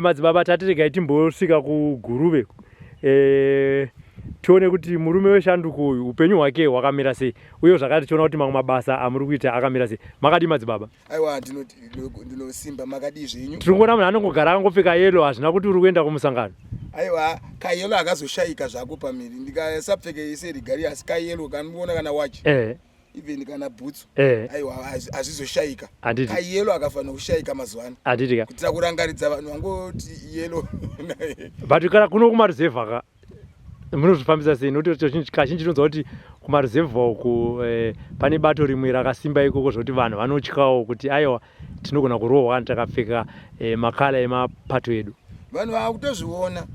Madzibaba, tati regai timbosvika kuGuruve, tione kuti murume weshanduko uyu upenyu hwake hwakamira sei, uye zvakare tichiona kuti mamwe mabasa amuri kuita akamira sei. Makadii, madzibaba? Aiwa, ndinosimba. Makadii zvenyu? Tiri kuona munhu anongogara akangopfeka yellow. Hazvina kuti uri kuenda kumusangano? Aiwa, kayellow akazoshayika zvako pamiri. Ndikasapfeke ise regalia, asi kayellow kanoona kana wachi, even kana bhutsu. Aiwa, hazvizoshayika. Handiti. Kayellow akafanira kushayika mazuva ano. Handiti ka? Kuitira kurangaridza vanhu vangoti yellow. But kana kuno kumaruzevha ka, munozvifambisa sei? Nokuti kazhinji tinonzwa kuti kumaruzevha uku pane bato rimwe rakasimba ikoko, zvokuti vanhu vanotyawo kuti aiwa, tinogona kurohwa kana takapfeka macolour emapato edu. Vanhu vaakutozviona,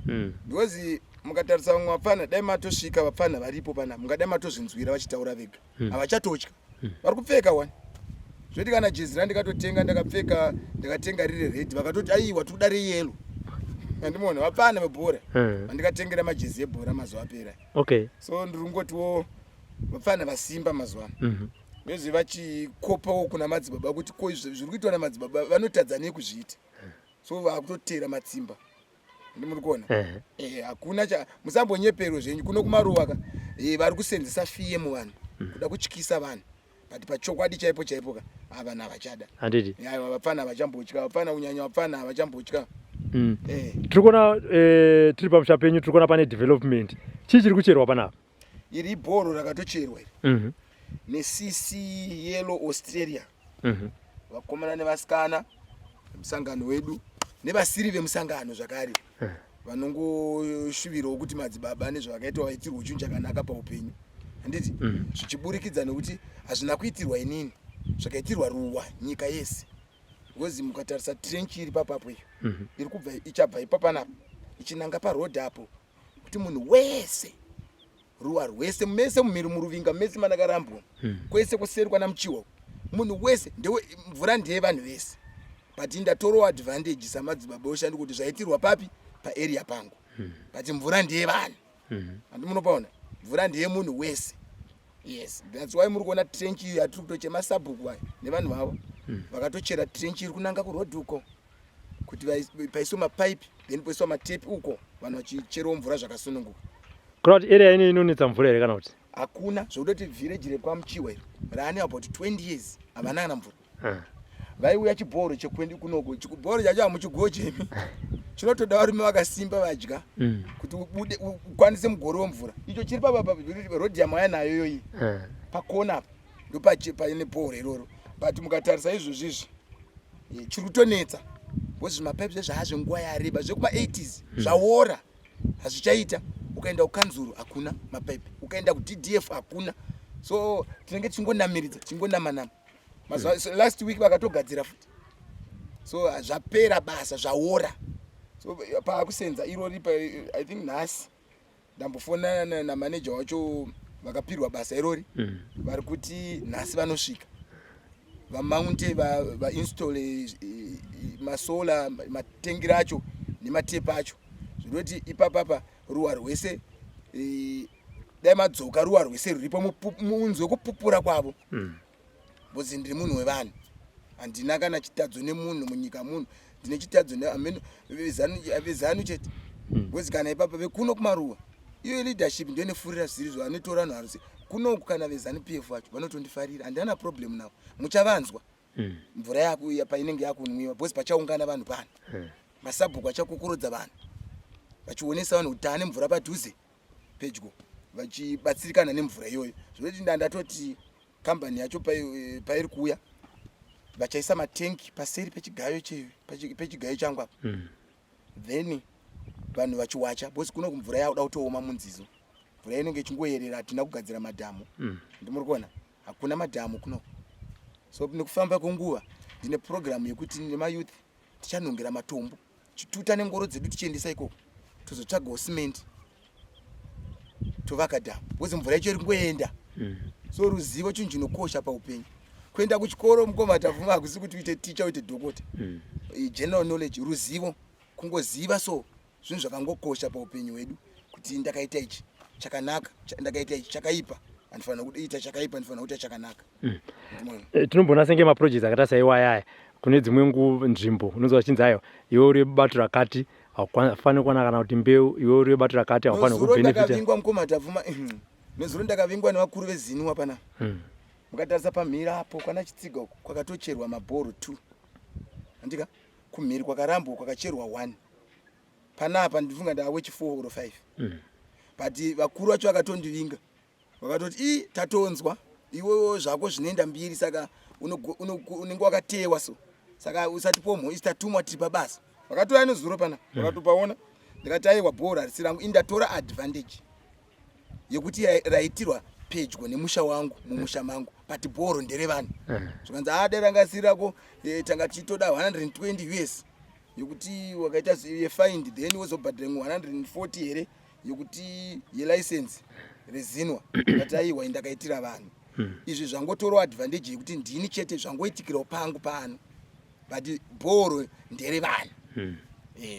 because mukatarisa vamwe vapfana, dai matosvika vapfana varipo pana, mungadai matozvinzwira vachitaura vega. Havachatotya. Vari kupfeka wani, zvoti kana jezi randikatotenga ndakapfeka, ndakatenga riri red, vakatoti aiwa, tikuda reyellow. Andimona vapfana vebhora vandikatengera majezi ebhora mazuva apera. So ndiri kungotiwo vapfana vasimba mazuva ano. Nezve vachikopawo kuna madzibaba kuti ko izvi zviri kuitwa namadzibaba vanotadza nei kuzviita? So vakutotera matsimba, ndimuri kuona. Hakuna cha musambonyeperwe zvenyu. Kuno kumaruwa ka, vari kusenzesa fear muvanhu, kuda kutyisa vanhu, but pachokwadi chaipo chaipo ka, vanhu havachada. Handiti? Aiwa, vapfana havachambotya. Vapfana, kunyanya vapfana, havachambotya. Tiri kuona, tiri pamusha penyu, tiri kuona pane development. Chii chiri kucherwa panapa? Iri ibhoro rakatocherwa iri neCC Yellow Australia. Vakomana nevasikana vemusangano wedu nevasiri vemusangano zvakare vanongoshuvirawo kuti madzibaba nezvavakaitwa vaitirwa chinhu chakanaka paupenyu, handiti? Zvichiburikidza nekuti hazvina kuitirwa inini, zvakaitirwa ruwa, nyika yese, because mukatarisa trench iri papapo iyo, iri kubva, ichabva ipapanapa ichinanga parodhi apo, kuti munhu wese, ruwa rwese, mese mumhiri muRuvinga, mese manakarambwa, kwese kuseri kwana Muchiwa, munhu wese ndewe mvura, ndeye vanhu vese. But ndatorowo advantage samadzibaba oshandi kuti zvaitirwa papi, paarea pangu, but mvura ndeye vanhu. Handi munopaona, mvura ndeye munhu wese. Yes, that's why muri kuona trench iyo yatiri kutochema. Sabhuku vayo nevanhu vavo vakatochera trench iri kunanga kurodhi uko, kuti paiswe mapaipi, then poiswa matepi uko, vanhu vachicherawo mvura zvakasununguka. Kureva kuti area ino inonetsa mvura here, kana kuti? Hakuna. Zvekutoti village rekwaMuchiwa iro raane about 20 years havana kana mvura. Vaiuya chibhoro chekwendi kunoko, chibhoro chacho hamuchigochemi, chinotoda varume vakasimba vadya kuti ubude ukwanise mugoro wemvura. Icho chiri papa rodhi yamauya nayo yoyi, pakona apa ndopaine bhoro iroro. But mukatarisa izvozvi izvi, chiri kutonetsa because zvimapaipi zvezvaazve nguva yareba, zvekuma80s, zvaora, hazvichaita. Ukaenda kukanzuru hakuna mapaipi, ukaenda kuDDF hakuna. So tinenge tichingonamiridza, tichingonamanama. Mazuva so last week vakatogadzira futi, so zvapera basa, zvaora. So paakusenza irori I think nhasi ndambofonana namaneja wacho vakapirwa basa irori. Vari kuti nhasi vanosvika vamounte, vainstalle masolar, matengiro acho nematepi acho. Zvinoti ipapapa ruwa rwese, dai madzoka, ruwa rwese ruripo, munzwe kupupura kwavo, because ndiri munhu wevanhu, handina kana chitadzo nemunhu munyika muno. Ndine chitadzo veZANU chete, because kana ipapa vekuno kumaruwa, iyo leadership ndio inefurira zvisiri zvo, vanotora vanhu varusi kunoku. Kana veZANU PF vacho vanotondifarira, handina problem navo. Muchavanzwa mvura yaku painenge yakunwiwa, because pachaungana vanhu pano, masabhuku achakukurodza vanhu, vachionesa vanhu kuti taane mvura padhuze pedyo, vachibatsirikana nemvura iyoyo. Zvinoti ndatoti kambani yacho pairi kuuya, vachaisa matengi paseri pechigayo pechigayo changu apa, then vanhu vachiwacha, because kuno kumvura yakuda kutooma munzizo, mvura inenge ichingoyerera. Hatina kugadzira madhamu. Ndimuri kuona hakuna madhamu kuno. So nekufamba kwenguva ndine program yekuti nemayouth tichanhongera matombo, chituta nengoro dzedu, tichiendesa ikoko, tozotsvagawo simenti, tovaka dhamu, because mvura yacho iri kungoenda. So ruzivo chinhu chinokosha paupenyu. Kuenda kuchikoro, mukoma Tafuma, hakusi kuti uite ticha, uite dhokota. General knowledge, ruzivo, kungoziva. So zvinhu zvakangokosha paupenyu hwedu, kuti ndakaita ichi chakanaka, ndakaita ichi chakaipa, handifanira kuita chakaipa, ndifanira kuita chakanaka. Ndimona. Tinombona senge maprojects akaita saiwaya aya. Kune dzimwe nguva nzvimbo unonzwa vachinzi aiwa, iwe uri bato rakati haufaniri kuwana kana kuti mbeu, iwe uri bato rakati haufaniri kubenefita. Ndakavingwa mukoma Tavuma, nezuro ndakavingwa nevakuru veZinwa pana. Mukatarisa pamhiri apo kwana Chitsiga uko kwakatocherwa mabhoro 2. Handika kumhiri kwakarambwa kwakacherwa 1. Panapa ndifunga ndawe chi 4 or 5. But vakuru vacho vakatondivinga. Vakatoti i tatonzwa iwewe zvako zvinoenda mbiri, saka unenge wakatewa, so saka usatipomho, isi tatumwa tiri pabasa. Vakatouya nezuro pana, vakatopaona. Ndikati aiwa, bhora harisi rangu, ini ndatora advantage yekuti raitirwa pedyo nemusha wangu, mumusha mangu, but bhoro nderevanhu. Zvikanzi a dai ranga siri rako, tanga tichitoda 120 US yekuti wakaita yefind, then wozobhadhara imwe 140 here yekuti yelicense reZinwa. Ndikati aiwa, indakaitira vanhu. Izvi zvangotorawo advantage yekuti ndini chete zvangoitikirawo pangu pano, but bhoro nderevanhu.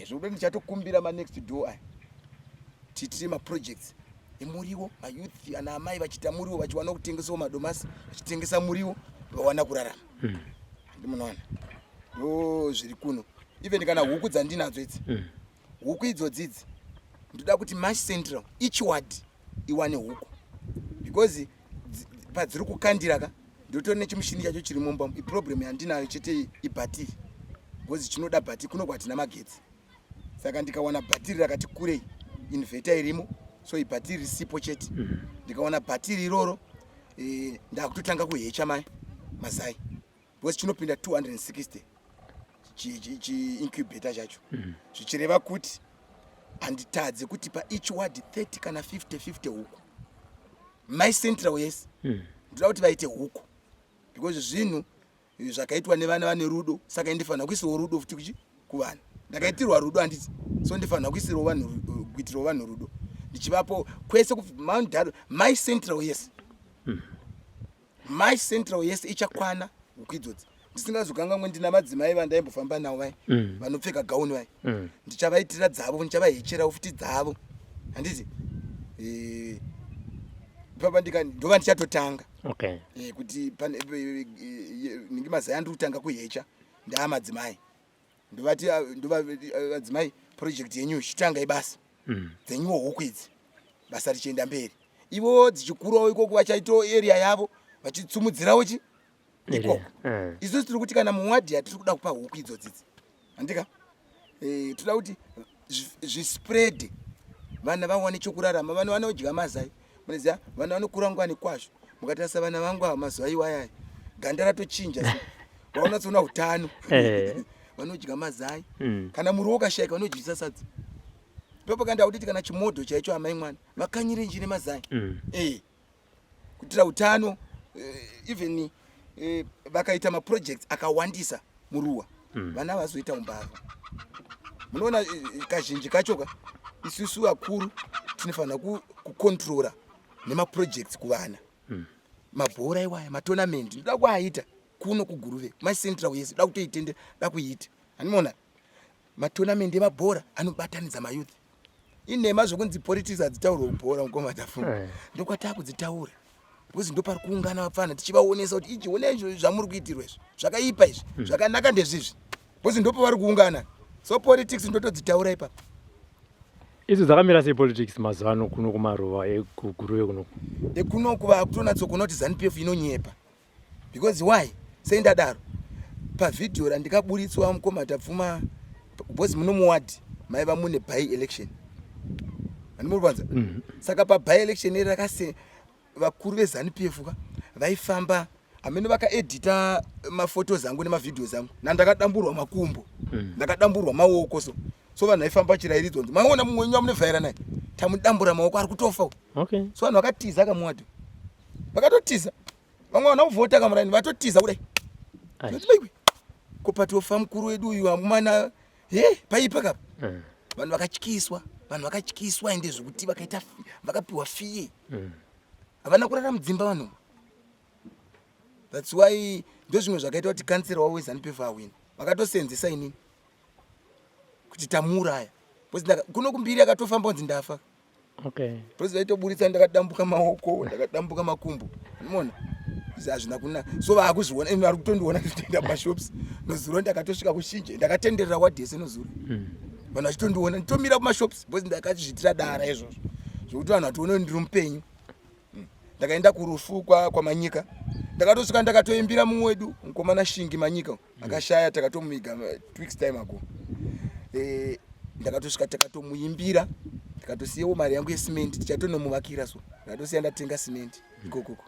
Zvokuti ndichatokumbira manext door aya tiitire maprojects emuriwo, mayouth, ana amai vachiita muriwo, vachiwana kutengesawo madomasi, vachitengesa muriwo, vawana kurarama. Ndimunoona ndo zviri kuno. Even kana huku dzandinadzo idzi, huku idzodzi idzi ndoda kuti Mash Central, each ward iwane huku, because padziri kukandira ka, ndotori nechimushini chacho chiri mumba. Iproblem yandinayo chete ibhatiri, because chinoda bhatiri. Kuno kwatina magetsi, saka ndikawana bhatiri rakati kurei, inverter irimo, so ibhatiri risipo chete. Ndikawana bhatiri iroro, ndakutotanga kuhecha mai mazai, because chinopinda 260 chiincubator chacho. Zvichireva kuti handitadze kuti paeach ward 30 kana 50 50 huku. Mash Central, yes, ndoda kuti vaite huku, because zvinhu zvakaitwa nevana vane rudo, saka ndifanira kuisirawo rudo futi kuchi kuvanhu. Ndakaitirwa rudo, handiti? So ndifanira kuisirawo vanhu kuitirawo vanhu rudo, ndichivapo kwese kuMount Darwin. Mash Central, yes, Mash Central yese ichakwana huku idzodzi. Ndisingazokangamwe, ndina madzimai vandaimbofamba navo vai vanopfeka gauni vai. Ndichavaitira dzavo, ndichavahecherawo futi dzavo, handiti? Ipapa ndova ndichatotanga kuti pane ningi mazai andiri kutanga kuhecha ndaamadzimai. Ndovati ndova vadzimai, project yenyu chitangai basa, dzenyuwo huku idzi, basa richienda mberi. Ivo dzichikurawo ikoko, vachaitawo area yavo, vachitsumudzirawo chi ikoko. Isusu tiri kuti kana muwadhi yatiri kuda kupa huku idzodzidzi, handika? Toda kuti zvispread, vana vawane chokurarama, vana vanodya mazai. Munoziva vana vanokura ngwani kwazvo. Mukatarisa vana vangu ava mazuva iwayaya, ganda ratochinja, vaunatsoona utano. Vanodya mazai. Kana muriwo ukashayika, vanodyisa sadza ipapo. Kana ndakutiti kana chimodho chaicho, amai mwana vakanyire nji nemazai. Kuitira utano. Even vakaita maprojects akawandisa muruwa, vana vazoita umbavha. Munoona, kazhinji kacho ka, isusu vakuru tinofanira kucontrola nemaprojects kuvana. Mabhora iwaya, matournament, ndoda kuaita kuno kuGuruve, Mash Central yese da kutoitende, da kuiita. Handimaona matournament emabhora anobatanidza mayouth. Inhema zvokunzi politics hadzitaurwe kubhora, mukoma Tafunga. Ndokwataa kudzitaura, because ndopari kuungana vapfana, tichivaonesa kuti ichi, ona izvo zvamuri kuitirwa izvi zvakaipa, izvi zvakanaka ndezvizvi, because ndopavari kuungana. So politics ndotodzitaura ipapo. Idzo dzakamira sei politics mazuva ano kuno kumaruva ekuGuruve kunoku? Ekunoku vakutonatsokuona kuti ZANU PF inonyepa. Because why sei ndadaro? Pavhidhiyo randikaburitswa, mukoma Tapfuma, because muno muwadhi maiva mune by election, handimuripanza? Saka paby election iri rakase vakuru veZANU PF ka vaifamba hamene, vakaedhita maphotos angu nemavideos angu nandakadamburwa makumbo, ndakadamburwa maoko. So vanhu vaifamba vachirayiridzwa kunzi maona mumwe wenyu amunevhaira naye, tamudambura maoko, ari kutofa. So vanhu vakatiza kamuwadhi, vakatotiza. Vamwe vana kuvhota kamuraini vatotiza kudai. Maiwe, ko patofa mukuru wedu uyu, amumana he, paipa kapa. Vanhu vakatyiswa, vanhu vakatyiswa, ende zvekuti vakaita vakapiwa fear, havana kurara mudzimba vanhu. That's why ndo zvimwe zvakaita kuti kansera wavo weZANU PF awina. Vakatosenzesa inini kuti tamuuraya, because kuno kumbiri akatofamba kunzi ndafa. Because vaitoburitsa ndakadambuka maoko, ndakadambuka makumbo, unoona? Hazvina kunaka. So vaakuzviona, imi vari kutondiona ndichitoenda mumashops. Nozuro ndakatosvika kushinje, ndakatenderera wadhi yese nozuro. Vanhu vachitondiona nditomira kumashops because ndakazviitira dara izvozvo zvekuti vanhu vatione ndiri mupenyu. Ndakaenda kurufu kwaManyika, ndakatosvika ndakatoimbira mumwe wedu mukomana Shingi Manyika akashaya, takatomuiga 2 weeks time ago. Ndakatosvika takatomuimbira, ndikatosiyawo mari yangu yesimendi, tichatonomuvakira. So ndakatosiya ndatenga simendi ikokoko.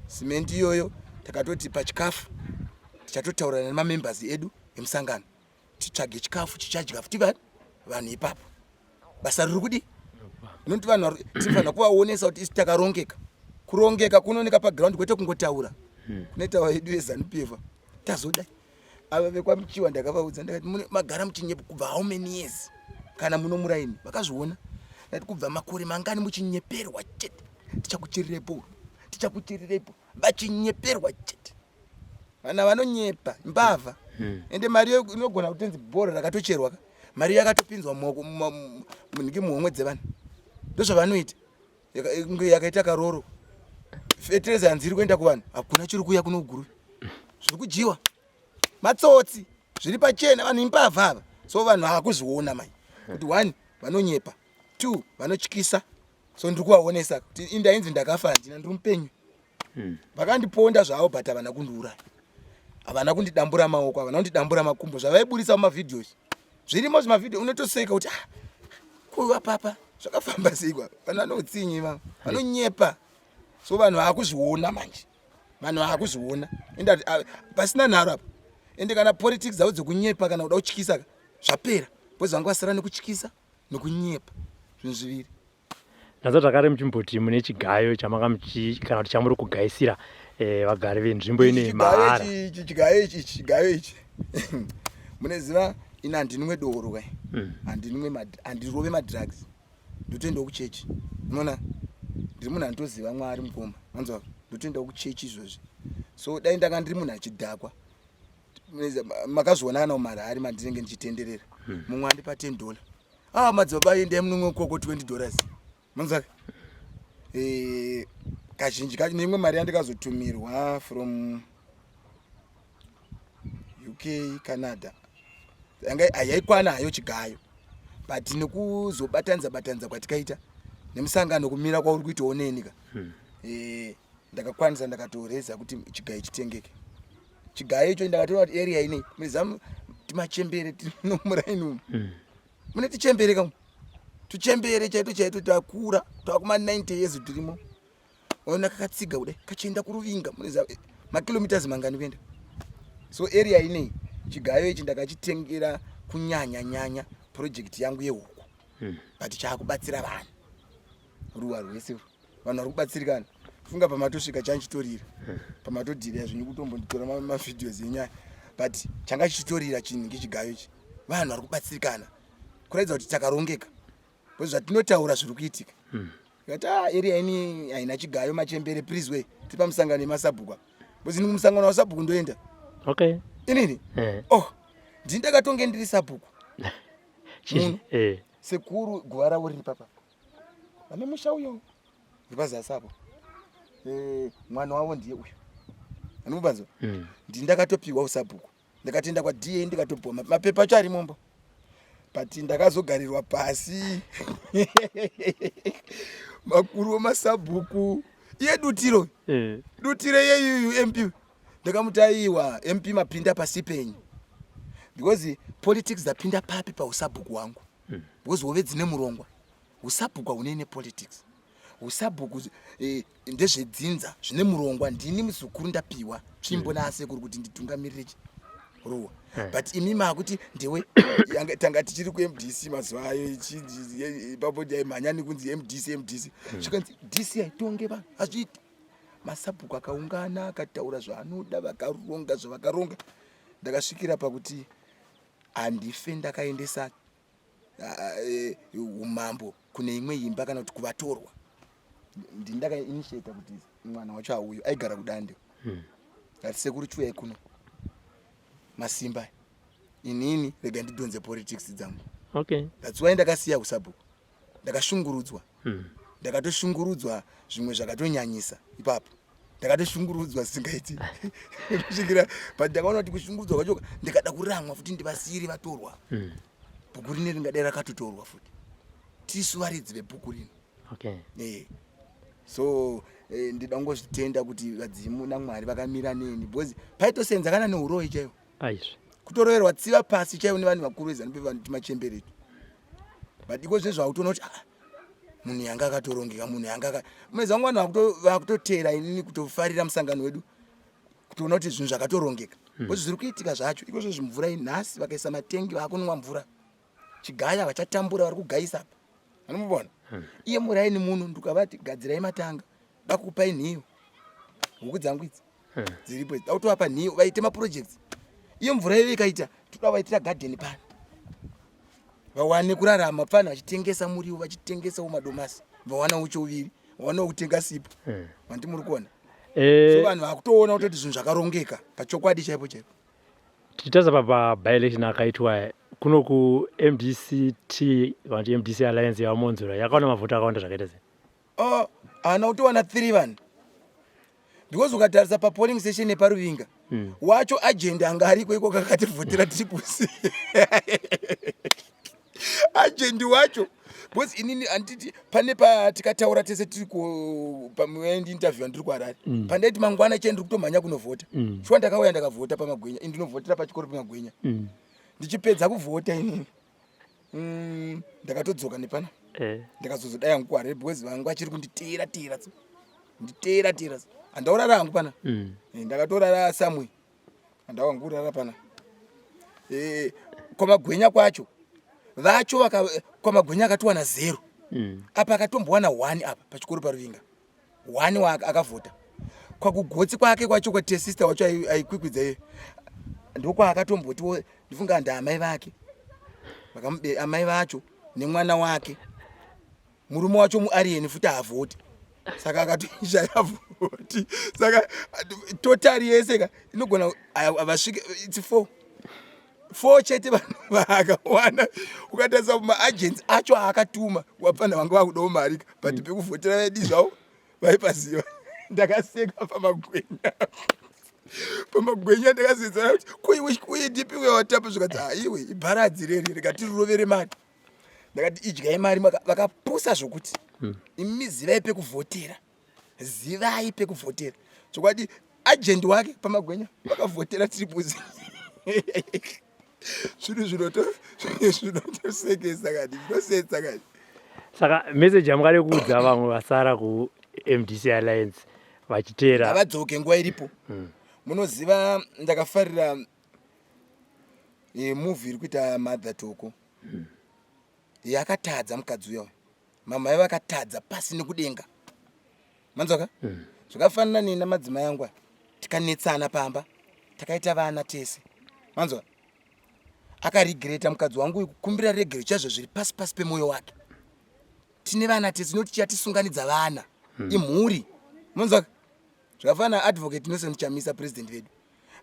Simendi iyoyo takatoti pachikafu tichatotaurana nemamembers edu emusangano, titsvage chikafu chichadya futi vanhu ipapo. Basa riri kudi noti vanhu tinofanira kuvaonesa kuti isu takarongeka. Kurongeka kunooneka paground, kwete kungotaura kunoita vedu veZANU PF. Tazodai ava vekwaMuchiwa, ndakavaudza ndakati, "Magara muchinyepa kubva how many years?" Kana muno muraini vakazviona. Ndati, "Kubva makore mangani muchinyeperwa chete? Tichakucherirepo, tichakucherirepo." Vachinyeperwa chete. Vana vanonyepa, mbavha. Ende mari iyo inogona kutonzi bhora rakatocherwa ka, mari yakatopinzwa mumaoko munhingi, muhomwe dzevanhu. Ndozvavanoita. Inge yakaita karoro, fetereza yanzi iri kuenda kuvanhu, hakuna chiri kuuya kuno Guruve. Zviri kudyiwa, matsotsi, zviri pachena. Vanhu imbavha ava. So vanhu haakuzviona mai kuti one, vanonyepa, two, vanotyisa. So ndiri kuvaonesa kuti indainzi ndakafa, handina, ndiri mupenyu. Vakandiponda zvavo, but havana kundiuraya, havana kundidambura maoko, havana kundidambura makumbo zvavaiburisa mumavideos. Zvirimo zvimavhidhio, unotoseka kuti, "Ah, kuva papa zvakafamba sei kwa?" Vanhu vanoutsinyi, va vanonyepa. So vanhu vaakuzviona manje, vanhu vaakuzviona. Ende pasina nharo apa. Ende kana politics dzavo dzekunyepa kana kuda kutyisa ka, zvapera, because vanga vasara nekutyisa nekunyepa, zvinhu zviviri. Nazo zvakare muchimboti mune chigayo chamanga muchi kana kuti chamuri kugaisira vagari venzvimbo ine mahara. Ichi chigayo ichi, ichi chigayo ichi, muneziva ini handinwe doro kai. Handinwe, handirove madrugs, ndotoendawo kuchechi. Unoona, ndiri munhu anotoziva Mwari, mukoma, manzwa? Ndotoendawo kuchechi izvozvi. So dai ndanga ndiri munhu achidhakwa, makazviona kana mumarari mandinenge ndichitenderera, mumwe andipa $10, "Ah, madzibaba, endai munomwe koko, $20." Manzwa? Kazhinji kacho neimwe mari yandikazotumirwa from UK, Canada, yanga yaikwana hayo chigayo, but nekuzobatanidza batanidza kwatikaita nemusangano, kumira kwauri kuitawo neni ka, ndakakwanisa, ndakatoreza kuti chigayo chitengeke. Chigayo icho ndakatoona kuti area inei munezamu timachembere tinomuraini umu. Mune tichembere kamwe, tuchembere chaito chaito, takura, twakuma 90 years tirimo. Ona kakatsiga kudai kachienda kuRuvinga, munoziva makilometers mangani kuenda? So area inei chigayo ichi ndakachitengera kunyanya nyanya project yangu yehuku. But chaakubatsira vanhu, ruwa rwese vanhu vari kubatsirikana. Funga pamatosvika chanchitorira, pamatodhiriya zvinhu, kutombonditora mavideos enyaya, but changa chichitorira chinhu chigayo ichi. Vanhu vari kubatsirikana, kuratidza kuti takarongeka, because zvatinotaura zviri kuitika. Ikati, "Ah, area ini haina chigayo, machembere, please way." Tiri pamusangano yemasabhuku apa, because ini kumusangano wasabhuku ndoenda. Inini, oh, ndini ndakatonge ndiri sabhuku. Munhu. Sekuru guva ravo riri papa, vane musha uyo uri pazasi apo. Mwana wavo ndiye uyo anomubanzwa. Ndini ndakatopiwa usabhuku, ndakatoenda kwaDA, ndikatopiwa mapepa acho arimombo, but ndakazogarirwa pasi makuru emasabhuku. Iye Dutiro, Dutiro iyeyuyu MP, ndakamuti, "Aiwa MP, mapinda pasi penyu, because politics dzapinda papi pausabhuku hwangu?" Because hove dzine murongwa, usabhuku haunei nepolitics. Usabhuku ndezvedzinza zvine murongwa. Ndini muzukuru, ndapiwa tsvimbo naasekuru kuti nditungamirire ruwa. But imi makuti ndewe tanga tichiri kuMDC mazuva ayo, ipapo yaimhanya nekunzi MDC, MDC. Zvikanzi DC haitonge vanhu, hazviiti. Masabhuku akaungana, akataura zvaanoda, vakaronga zvavakaronga. Ndakasvikira pakuti handife ndakaendesa umambo kune imwe imba kana kuti kuvatorwa. Ndini ndakainitiata kuti mwana wacho auyo, aigara kuDande. Ngati, "Sekuru, chiuyai kuno, masimba. Inini rega ndidhonze politics dzangu." That's why ndakasiya usabhuku. Ndakashungurudzwa. Ndakatoshungurudzwa zvimwe zvakatonyanyisa ipapo. Ndakatoshungurudzwa zvisingaiti kusvikira, but ndakaona kuti kushungurudzwa kwacho ndikada kuramwa futi ndivasiyiri vatorwa. Bhuku rine ringadai rakatotorwa futi, tisu varidzi vebhuku rino. So ndida kungozvitenda kuti vadzimu naMwari vakamira neni, because paitosenza kana neuroyi chaiwo. Aizvi. Kutoroverwa tsiva pasi chaiwo nevanhu vakuru veZANU PF, vanhu timachemberetu. But iko zvinezvi vakutoona kuti ah, munhu yanga akatorongeka, munhu yanga aka mwedzi wangu, vanhu vakutoteera inini, kutofarira musangano wedu, kutoona kuti zvinhu zvakatorongeka. Because zviri kuitika zvacho iko zvezvi, mvura iyi nhasi vakaisa matengi, vakunwa mvura chigaya, vachatambura vari kugayisa apa, anomubona. Iye muraini muno ndikavati gadzirai matanga, dakupai nhiyo, huku dzangu idzi dziripo idzi, dakutovapa nhiyo vaite maprojects. Iyo mvura iyo ikaita, toda vaitira gadheni pano, vawane kurarama pfana, vachitengesa muriwo, vachitengesawo madomasi, vawana ucho uviri, vawana kutenga sipo. Vanti muri kuona? So vanhu vakutoona kutoti zvinhu zvakarongeka pachokwadi chaipo chaipo. Tichitarisa paby-election akaitwa kuno kuMDCT, vanoti MDC Alliance yaVaMonzora yakawana mavhoti akawanda zvakaita sei? Oh, haana kutowana 3 vanhu, because ukatarisa papolling station yepaRuvinga, wacho agent anga ariko iko kakativhotera Triple C, agent wacho, because inini handiti pane patikataura tese tiri pamuendi interview andiri kuHarare, pandaiti mangwana chee ndiri kutomhanya kunovhota. Shuwa ndakauya ndakavhota paMagwenya. Ini ndinovhotera pachikoro paMagwenya. Ndichipedza kuvhota inini, ndakatodzoka nepana. Ndakazozodai hangu kuHarare because vangu vachiri kunditeera teera so, nditeera teera so. Handaurara hangu pana. Ndakatorara somewhere, handawangu kurara pana. Kwamagwenya kwacho vacho kwaMagwenya akatowana zero. Apa akatombowana one apa pachikoro paRuvinga, one akavhota. Kwakugotsi kwake kwacho kwatesister wacho aikwikwidza iye, ndokwaakatombotiwo, ndifunga ndaamai vake amai vacho nemwana wake. Murume wacho muarieni futi, haavhoti, saka akatoshaya vhoti. Saka total yese ka inogona havasvike, its four, four chete vanhu vaakawana. Ukatarisa maagents acho aakatuma, wapfana vanga vakudawo mari, but pekuvhotera vaidi zvavo vaipaziva. Ndakaseka paMagwenya, paMagwenya ndakasedzana kuti kuiwe uye ndipiwe watapa, zvikati haiwe ibharadzi reri rikati mari. Ndakati idyai mari, vakapusa zvokuti. Imi zivai pekuvhotera, zivai pekuvhotera chokwadi. Agent wake paMagwenya vakavhotera Triple C. Zvinhu zvinotosekesa kani, zvinosetsa kani. Saka meseji yamungade kuudza vamwe vasara kuMDC Alliance vachiteera? Havadzoke, nguva iripo. Munoziva, ndakafarira movie iri kuita Mother Toko. Yakatadza mukadzi uya, mama vaiva vakatadza pasi nekudenga, manzwaka? Zvakafanana neni namadzimai angu aya, tikanetsana pamba, takaita vana tese, manzwa? Akaregreta mukadzi wangu uyu, kukumbira regero chaizvo zviri pasi pasi pemwoyo wake. Tine vana tese, noti chatisunganidza vana, imhuri, manzwaka? Zvakafanana Advocate Nelson Chamisa, president vedu,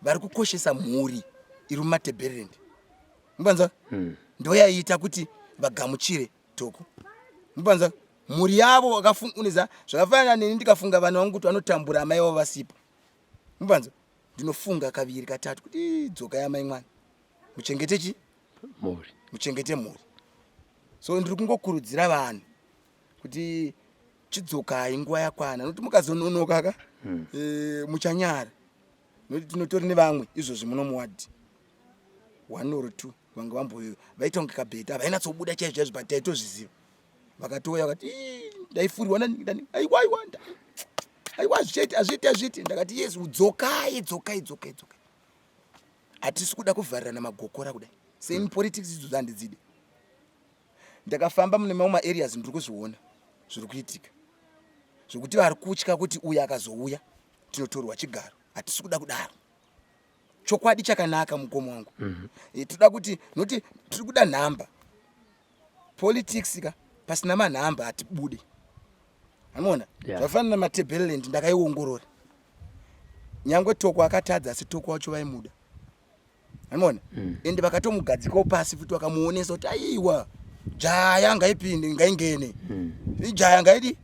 vari kukoshesa mhuri iri muMatabeleland, mubanzwa? Ndo yaiita kuti vagamuchire Toko, mubanzwa? Mhuri yavo vakafunza. Zvakafanana neni, ndikafunga vana vangu kuti vanotambura amai vavo vasipo, mubanzwa? Ndinofunga kaviri katatu kuti "Ii, dzokai amai mwana, muchengete chi mhuri, muchengete mhuri." So ndiri kungokurudzira vanhu kuti chidzokai, nguva yakwana, nokuti mukazononoka ka, muchanyara, nokuti tinotori nevamwe izvozvi muno muwadhi, one or two vanga vambo vaita kunge kabheta, havainatsobuda chaizvo chaizvo, but taitozviziva. Vakatouya vakati, "Ii, ndaifurwa nani nani." Aiwa, aiwa, aiwa, hazvichaiti, hazviiti, hazviiti. Ndakati yes, dzokai, dzokai, dzokai, dzokai. Hatisi kuda kuvharirana magokora kudai same. Politics idzodzo handidzidi. Ndakafamba mune mamwe maareas, ndiri kuzviona zviri kuitika, zvokuti vari kutya kuti uyu akazouya tinotorwa chigaro. Hatisi kuda kudaro. Chokwadi chakanaka, mukoma wangu. Toda kuti, nokuti tiri kuda nhamba. Politics ka, pasina manhamba hatibude, anoona? Zvafanana naMatabeleland, ndakaiongorora. Nyangwe Toko akatadza, asi Toko wacho vaimuda, anoona? Ende vakatomugadzikawo pasi futi, vakamuonesa kuti aiwa, jaya ngaipinde, ngaingene, ijaya ngaidi,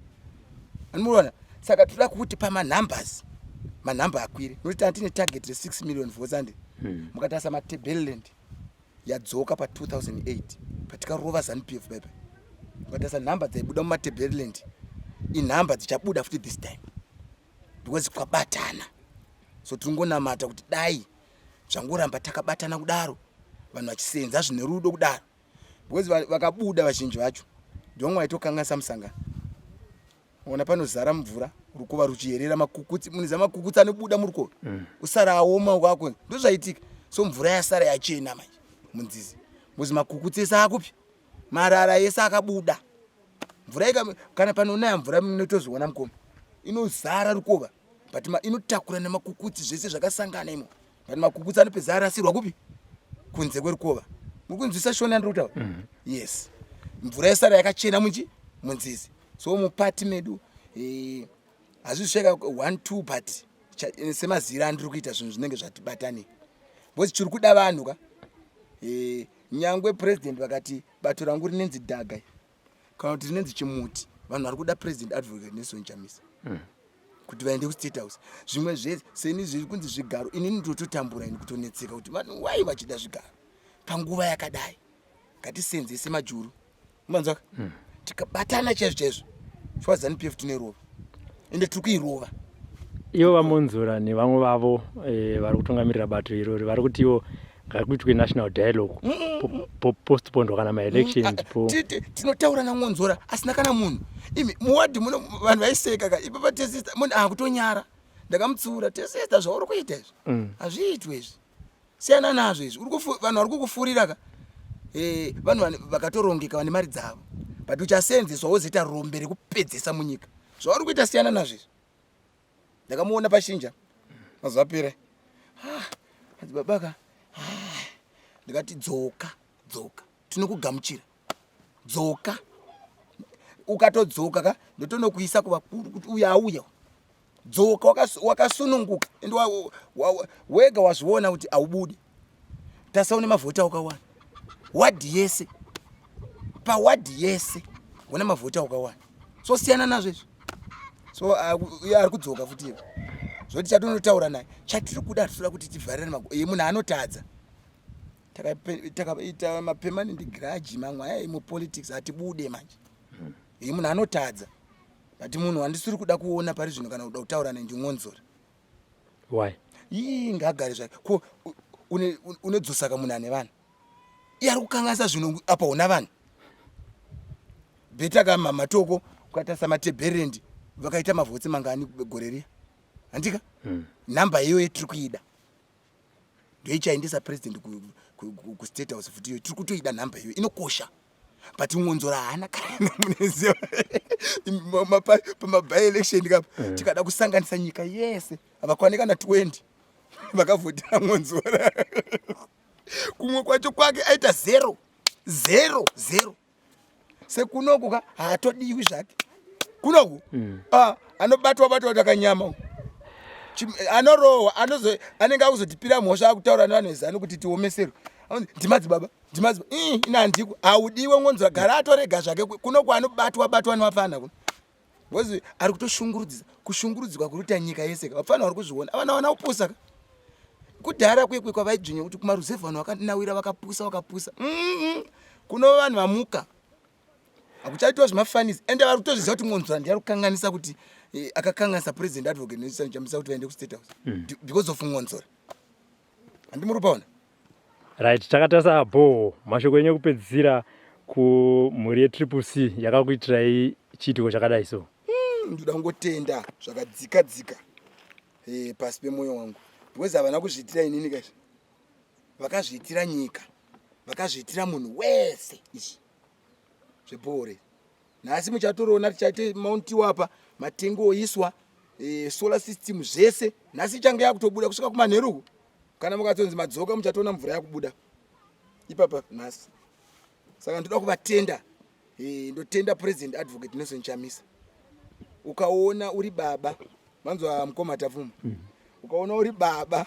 anomuona? Saka toda kuti pamanumbers. Manhamba akwire nokuti tanga tine target re6 million votes ande. Mukatarisa Matebeleland yadzoka pa2008 patikarova ZANU-PF baibai, mukatarisa nhamba dzaibuda muMatebeleland, inhamba dzichabuda futi this time because kwabatana. So tiringonamata kuti dai zvangoramba takabatana kudaro, vanhu vachisenza zvine rudo kudaro, because vakabuda vazhinji vacho ndovamwe vaitokanganisa musangano. Ona panozara mvura, rukova ruchiyerera makukutsi, muniza makukutsi anobuda murukova. Usara aoma kwako, ndozvaitika. So mvura yasara yachena manje munzizi because makukutsi ese akupi, marara ese akabuda. Mvura ika kana panonaya mvura, munotozoona mukoma, inozara rukova, but inotakura nemakukutsi zvese zvakasangana imo, but makukutsi anopedza arasirwa kupi? Kunze kwerukova. Muri kunzwisa shona yandiri kutaura? Mm. Yes, mvura yasara yakachena muchi munzizi. So mupati medu hazvizvisveka 1 2, but semazira andiri kuita zvinhu zvinenge zvatibatanei, because chiri kuda vanhu ka nyangwe president vakati bato rangu rinenzi dhaga kana kuti rinenzi chimuti, vanhu vari kuda President Advocate Nelson Chamisa kuti vaende kuState House. Zvimwe zvese seni zviri kunzi zvigaro, inini ndototambura ini, kutonetseka kuti vanhu wai vachida zvigaro panguva yakadai. Ngatisenzese majuru, manzwaka? Tikabatana chaizvo chaizvo, chwa ZANU-PF tinerova, ende tiri kuirova. Ivo vaMonzora nevamwe vavo vari kutungamirira bato irori vari kuti ivo ngakuitwe national dialogue, postpondwa kana maelections po. Tinotaura naMonzora asina kana munhu. Imi muwadhi muno vanhu vaiseka ka ipapa tesista, munhu akutonyara. Ndakamutsiura, "Tesista, zvauri kuita izvi hazviitwe izvi, siyana nazvo izvi. Vanhu vari kukufurira ka." Vanhu vakatorongeka, vane mari dzavo, but uchasenzeswa wozoita rombe rekupedzesa munyika. Zvauri kuita, siyana nazvo izvi. Ndakamuona pashinja mazuva apera. Ah, madzibaba ka. Ah, ndikati, "Dzoka, dzoka, tinokugamuchira, dzoka." Ukatodzoka ka, ndotonokuisa kuvakuru kuti uya auya. Dzoka wakasununguka, ende wega wazviona kuti haubudi. Tasaone mavhoti aukawana wadhi yese, pawadhi yese una mavhoti aukawana. So siyana nazvo izvi. So uye ari kudzoka futi ivo, zvoti chatonotaura naye, chatiri kuda, hatitoda kuti tivharirane ye munhu anotadza. Takaita mapermanent grudge mamwe aya mupolitics, hatibude manje. Ye munhu anotadza, but munhu wandisiri kuda kuona pari zvino kana kuda kutaura naye ndiMwonzora. Why? Ii, ngaagare zvake. Ko unedzosaka munhu ane vanhu, iye ari kukanganisa zvinhu apa una vanhu bheta kamamatoko. Ukatarisa Matebherendi vakaita mavhotsi mangani gore riya, handika? Nhamba iyoyo tiri kuida, ndoichaendesa president kuState House futi. Iyoyo tiri kutoida, nhamba iyoyo inokosha, but Mwonzora haana kana. Munoziva pamaby-election kapa tikada kusanganisa nyika yese, havakwani kana 20 vakavhotera Mwonzora. Kumwe kwacho kwake aita 0 0 0. Sekunoku ka haatodiwi zvake kunoku. Ah, anobatwa batwa takanyama uku. Anorohwa, anozo anenge akuzotipira mhosva, akutaura nevanhu vezanu kuti tiomeserwe. Anonzi, "Ndimadzibaba, ndimadzibaba." Ii, ina handiko, haudiwe Mwonzora, gara atorega zvake. Kunoku anobatwa batwa nevafana kuno because ari kutoshungurudzisa, kushungurudzwa kuri kuita nyika yese ka. Vapfana vari kuzviona, avana vana kupusa ka. Kudhara kwekwe kwavaidzvinya kuti kumaruzevha vanhu vakanawira, vakapusa, vakapusa. Kuno vanhu vamuka, hakuchaitwa zvemafanisi, ende vari kutozviziva kuti Mwonzora ndiye ari kukanganisa, kuti akakanganisa President Advocate Nelson Chamisa kuti vaende kuState House because of Mwonzora. Handimuri paona? Right, takatarisa bho. Mashoko enyu ekupedzisira kumhuri yeTriple C yakakuitirai chiitiko chakadai so? Ndoda kungotenda zvakadzika dzika pasi pemwoyo wangu, because havana kuzviitira inini kaizvi, vakazviitira nyika, vakazviitira munhu wese. Izvi zvebhore nhasi muchatoriona, tichaite mauntiwa apa, matengo oiswa, solar system, zvese nhasi ichange yakutobuda kusvika kumanheru uku. Kana mukatonzi madzoka, muchatoona mvura yakubuda ipapa nhasi. Saka ndoda kuvatenda. Ndotenda President Advocate Nelson Chamisa. Ukaona uri baba, manzwa mukoma Tapfuma, ukaona uri baba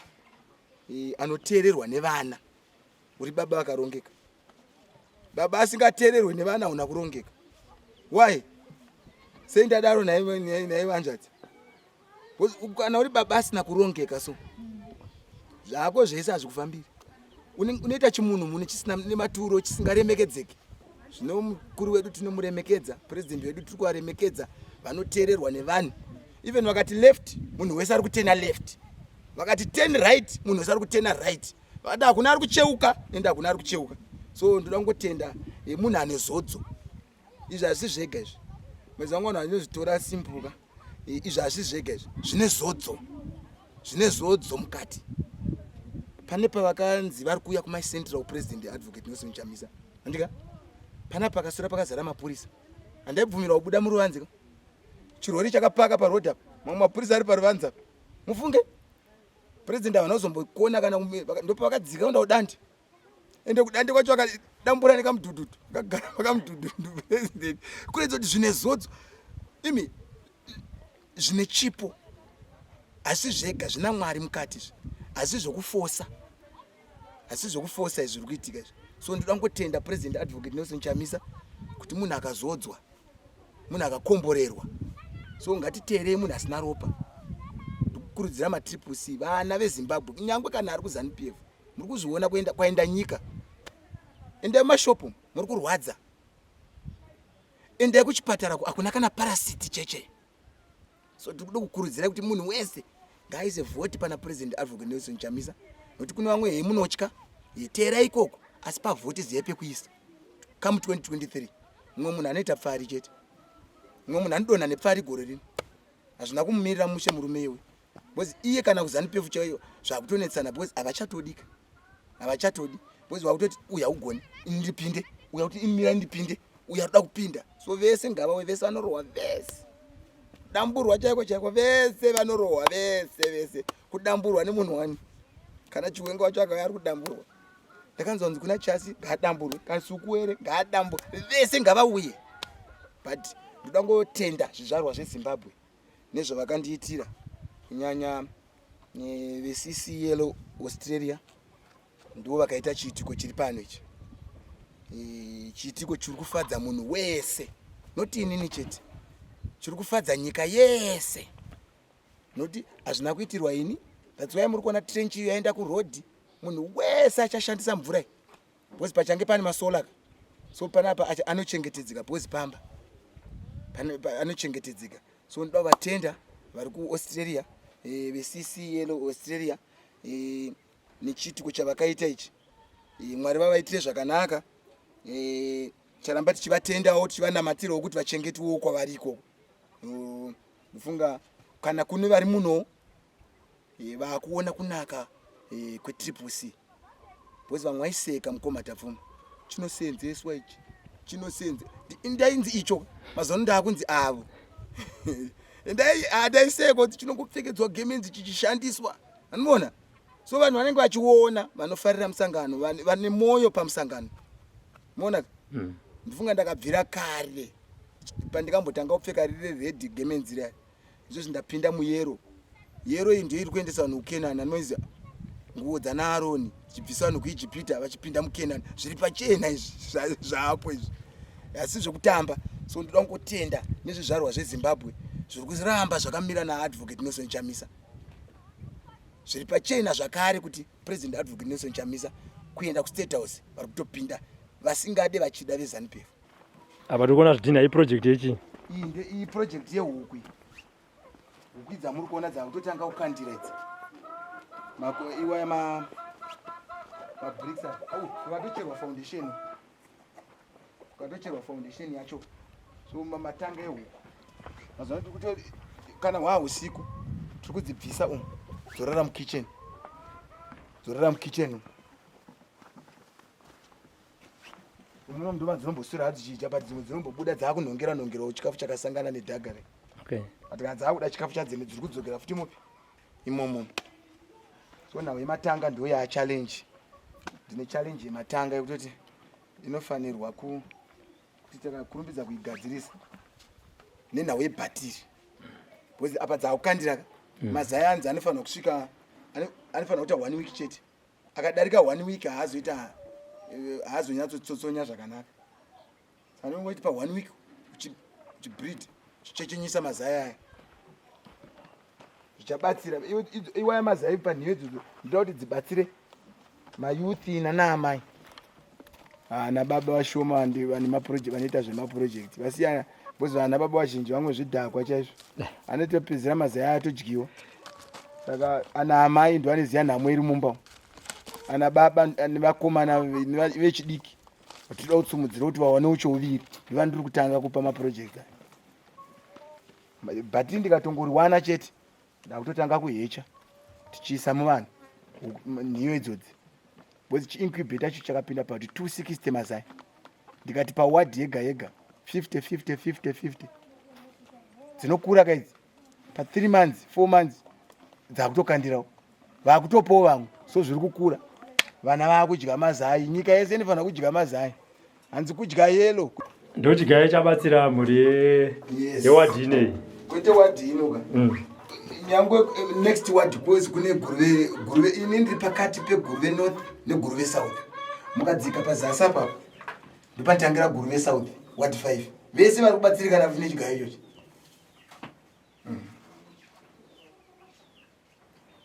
anoteererwa nevana, uri baba vakarongeka. Baba asingateererwe nevana hauna kurongeka. Why sei ndadaro? Nhai vanzvadzi. Kana uri baba asina kurongeka so zvako zvese hazvikufambiri. Unoita chimunhu munhu chisina nematuro, chisingaremekedzeki. Zvino mukuru wedu tinomuremekedza, president wedu tiri kuvaremekedza, vanoteererwa nevanhu. Even vakati left, munhu wese ari kutena left. Vakati turn right, munhu wese ari kutena right. Vakati hakuna ari kucheuka, ende hakuna ari kucheuka. So ndoda kungotenda munhu ane zodzo. Izvi hazvisi zvega izvi. Mwedzi wangu vanhu vanozvitora simple ka. Izvi hazvisi zvega izvi. Zvine zodzo. Zvine zodzo mukati. Pane pavakanzi vari kuuya kuMai Central President Advocate Nelson Chamisa. Handika? Pana pakasura pakazara mapurisa. Handaibvumirwa kubuda muruvanze ka. Chirori chakapaka paroad apa. Mamwe mapurisa ari paruvanze apa. Mufunge. President havana kuzombokona kana ndopavakadzika kuenda kudande. Ende kudande kwacho akadambura nekamudhudhudhu. Akagara pakamudhudhudhu president. Kuratidza kuti zvine zodzo. Imi zvine chipo. Asi zvega zvina Mwari mukati izvi. Asi zvokufosa. Asi zvokufosa izvi zviri kuitika izvi. So ndoda kungotenda President Advocate Nelson Chamisa kuti munhu akazodzwa, munhu akakomborerwa. So ngatiteerei munhu asina ropa. Ndikukurudzira maTriple C vana veZimbabwe kunyangwe kana ari kuZanu PF muri kuzviona kuenda kwaenda nyika. Endai mumashopu muri kurwadza. Endai kuchipatara hakuna kana parasiti cheche. So tiri kuda kukurudzira kuti munhu wese ngaaise vhoti pana President Advocate Nelson Chamisa, nokuti kune vamwe hei munotya, teerai ikoko, asi pavhoti zive pekuisa. Come 2023 mumwe munhu anoita pfari chete, mumwe munhu anodonha nepfari gore rino. Hazvina kumumirira mushe murume iwe, because iye kana kuZanu PF chaiyo zvakutonetsana, because havachatodika, havachatodi, because vakutoti uyu haugoni, ini ndipinde, uya kuti imira ndipinde, uyu arikuda kupinda. So vese ngavawe, vese vanorohwa vese, damburwa chaiko chaiko, vese vanorohwa vese vese, kudamburwa nemunhu wani. Kana Chiwenga wacho akauya ari kudamburwa, ndakanzwa kunzi kuna Chasi ngaadamburwe, Kasukuwere ngaadamburwe, vese ngavauye. But ndoda ngotenda zvizvarwa zveZimbabwe nezvavakandiitira, kunyanya veCCL Australia, ndivo vakaita chiitiko chiri pano ichi. Chiitiko chiri kufadza munhu wese, noti inini chete, chiri kufadza nyika yese, noti hazvina kuitirwa ini. That's why muri kuona trench iyo yaenda kurodhi, munhu wese achashandisa mvura iyi, because pachange pane masolar. So panapa anochengetedzeka, because pamba anochengetedzeka. So ndoda kuvatenda vari kuAustralia, veCCL Australia, nechiitiko chavakaita ichi. Mwari vavaitire zvakanaka. Charamba tichivatendawo, tichivanamatirawo kuti vachengetwewo kwavari ikoko. Ndofunga kana kune vari muno vakuona kunaka kweTriple C, because vamwe vaiseka mukoma Tapfuma, chinosenzeswa ichi, chinosenze ndainzi icho, mazuva ano ndakunzi avo. Ndaiseka kuti chinongopfekedzwa gemenzi chichishandiswa, anoona. So vanhu vanenge vachiona, vanofarira musangano, vane mwoyo pamusangano, moona. Ndifunga ndakabvira kare pandikambotanga kupfeka riri red gemenzi riya, izvozvi ndapinda muyellow. Yellow iyi ndiyo iri kuendesa vanhu kuKenani, anoizi nguo dzana Aroni dzichibvisa vanhu kuIjipita vachipinda muKenani. Zviri pachena izvi, zvapo izvi, asi zvekutamba. So ndoda kungotenda nezvizvarwa zveZimbabwe zviri kuramba zvakamira naAdvocate Nelson Chamisa. Zviri pachena zvakare kuti President Advocate Nelson Chamisa kuenda kuState House vari kutopinda vasingade vachida veZanu PF. Apa tiri kuona zvidhina, iproject yechi Iyi iyi project yehuku iyi. Huku dzamuri kuona dzakutotanga kukandira idzi. Mako iwaya ma mabricks aya. Au, kukatocherwa foundation. Kukatocherwa foundation yacho. So matanga ehuku. Mazuva ano tiri kuto kana hwa usiku tiri kudzibvisa umu. Dzorara mukitchen. Dzorara mukitchen umu. Muno ndova dzinomboswera hadzo chichidya, but dzimwe dzinombobuda dzakunhongera nhongerawo chikafu chakasangana nedhaga re. But kana dzakuda chikafu chadzene dziri kudzokera futi mupi imomo. So nhau yematanga ndo yaa challenge. Ndine challenge yematanga yekutoti inofanirwa ku kuti takakurumbidza kuigadzirisa nenhau yebhatiri, because apa dzakukandira ka mazai anzi anofanirwa kusvika anofanirwa kuita one week chete. Akadarika one week haazoita haazonyatsotsonya zvakanaka. Saka unongoti pa one week uchibreed, uchichechenyisa mazai aya. Zvichabatsira iwaya mazai panhiyo idzodzo, ndoda kuti dzibatsire mayouth nanaamai ana baba vashoma vane maproject, vanoita zvemaproject vasiyana, because vana baba vazhinji vamwe zvidhakwa chaizvo, anotopedzera mazai atodyiwa. Saka ana amai ndo anoziva nhamo iri mumba umu. Ana baba nevakomana vechidiki vatinoda kutsumudzira kuti vawanewo chouviri, ndovandiri kutanga kupa maproject aya. But ndikatongoriwana chete, ndakutotanga kuhecha tichiisa muvanhu nhiyo idzodzi, because chiincubator cho chakapinda pauti 260 mazai. Ndikati pawadhi yega yega 50 50 50 50, dzinokura kaidzi. Pa 3 months, 4 months dzakutokandirawo, vakutopawo vamwe. So zviri kukura, vana vaakudya mazai. Nyika yese inofanira kudya mazai, hanzi kudya yellow. Ndochigayo chabatsira mhuri yewadhi inei? Kwete wadhi inoka. Nyangwe next ward, because kune Guruve. Guruve, ini ndiri pakati peGuruve North neGuruve South. Mukadzika pazasi apapo ndopatangira Guruve South, ward 5. Vese vari kubatsirikana futi nechigayo ichochi.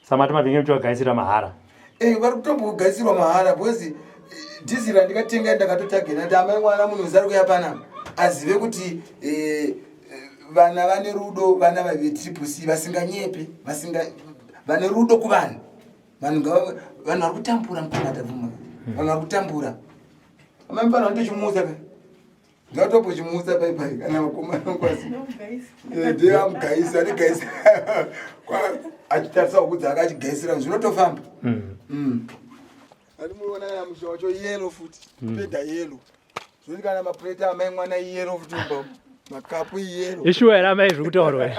Samati mavhinge muchivagaisira mahara? Vari kutombogaisirwa mahara, because dhiziri randikatenga ndakatotagena kuti amai mwana munhu wese ari kuya panapa azive kuti vana vane rudo, vana veTriple C vasinganyepe, vasinga vane rudo kuvanhu. Vanhu vanhu vari kutambura mukomata bvuma, vanhu vari kutambura. Amai mufana vanotochimuudza ka, ndatopochimuudza paipai kana vakomana kwasi ndiye amugaisa, anigaisa achitarisa huku dzake, achigaisira, zvinotofamba. Ani muona kana musha wacho yellow futi, peda yellow, zvoti kana mapureta amai mwana iyellow futi, mumba umu makapu iyellow. Ishuwa here amai zviri kutaurwa?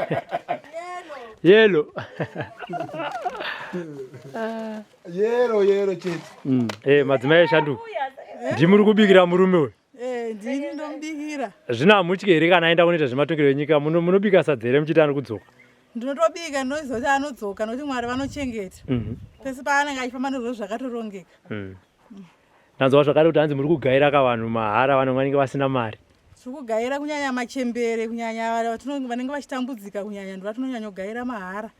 Yellow. Yellow, yellow chete. Madzimai eshanduko, ndimuri kubikira murume uyu? Ndini ndomubikira. Zvino hamutyi here kana aenda kunoita zvematongero enyika? Munobika sadza here muchiti ari kudzoka? Ndinotobika, ndinoziva kuti anodzoka, nokuti Mwari vanochengeta. Pese paanenge achifamba ndozvo zvakatorongeka. Ndanzwa zvakare kuti hanzi muri kugaira ka vanhu mahara, vanhu vanenge vasina mari. Tiri kugaira kunyanya machembere, kunyanya vanenge vachitambudzika kunyanya, ndo vatinonyanya kugaira mahara,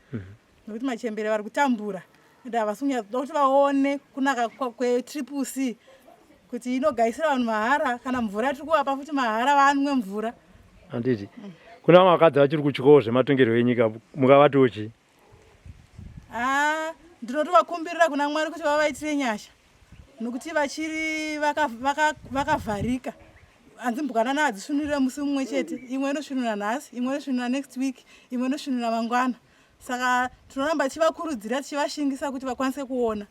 nekuti machembere vari kutambura ende havasi kunyatsoda kuti vaone kunaka kweTriple C, kuti inogaisira vanhu mahara, kana mvura tiri kuvapa futi mahara, vanwe mvura. Handiti kuna vamwe vakadzi vachiri kutyawo zvematongerwo enyika, mukavatiwo chii? Ah, ndinotovakumbirira kuna Mwari kuti vavaitire nyasha, nokuti vachiri vakavharika. Hanzi mbwanana hadzisvinurire musi mumwe chete, imwe inosvinura nhasi, imwe inosvinura next week, imwe inosvinura mangwana. Saka tinoramba tichivakurudzira, tichivashingisa kuti vakwanise kuona.